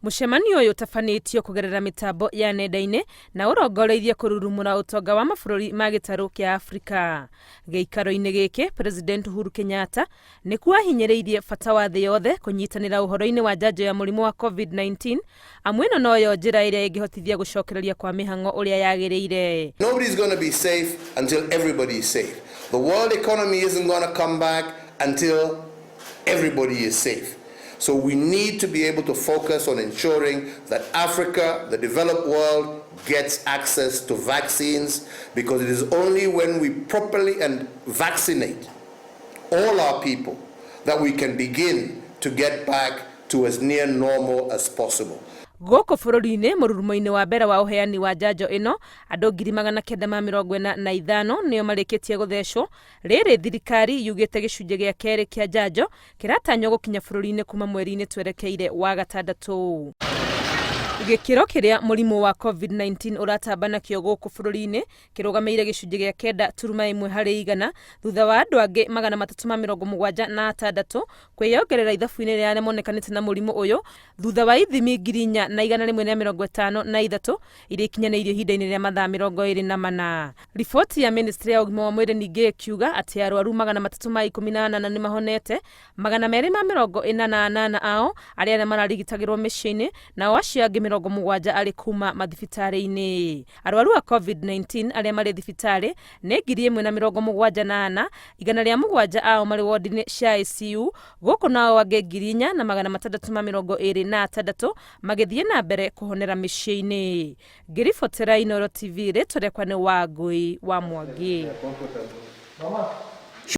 Mũcemanio ũyũ ũtabanĩtio kũgerera mĩtambo ya nenda-inĩ na ũrongoreirie kũrurumũra ũtonga wa mabũrũri ma gĩtarũ kĩa Afrika. Gĩikaro-inĩ gĩkĩ, President Uhuru Kenyatta nĩkuo ahinyĩrĩirie bata wa thĩ yothe kũnyitanĩra ũhoro-inĩ wa njanjo ya mũrimũ wa Covid-19 amu ĩno noyo njĩra ĩrĩa ĩngĩhotithia gũcokereria kwa mĩhang'o ũrĩa yagĩrĩire. Nobody's going to be safe until everybody is safe. The world economy isn't going to come back until everybody is safe. So we need to be able to focus on ensuring that Africa, the developed world, gets access to vaccines, because it is only when we properly and vaccinate all our people that we can begin to get back to as near normal as possible. Gũkũ bũrũri-inĩ, mũrurumo-inĩ wa mbere wa ũheani wa njanjo ĩno, andũ 945,000 nĩo marĩkĩtie gũthecwo. Rĩrĩ thirikari yugĩte gĩcunjĩ gĩa kerĩ kĩa njanjo kĩratanywo gũkinya bũrũri-inĩ kuma mweri-inĩ twerekeire wa gatandatũ. Gĩkĩro kĩrĩa mũrimũ wa Covid-19 ũratamba nakĩo gũkũ bũrũri-inĩ kĩrũgamĩire gĩcunjĩ gĩa 9.1 harĩ igana, thutha wa andũ angĩ 376 kwĩyongerera ithabu-inĩ rĩa arĩa monekanĩte na mũrimũ ũyũ, thutha wa ithimi 4,153 iria ikinyanĩirio ihinda-inĩ rĩa mathaa 24. Riboti ya ministry ya ũgima wa mwĩrĩ ningĩ ĩkiuga atĩ arwaru 318 nĩ mahonete, 248 ao arĩa arĩa mararigitagĩrwo mĩciĩ-inĩ, nao acio angĩ 70 arĩ kuma mathibitarĩ-inĩ. Arwaru a Covid-19 arĩa marĩ thibitarĩ nĩ 1,074, 107 ao marĩ wodi-inĩ cia ICU gũkũ, nao angĩ 4,626 magĩthiĩ na mbere kũhonera mĩciĩ-inĩ. Ngĩribotera Inooro TV, rĩtwa rĩakwa nĩ Wangũi wa Mwangi. Mama.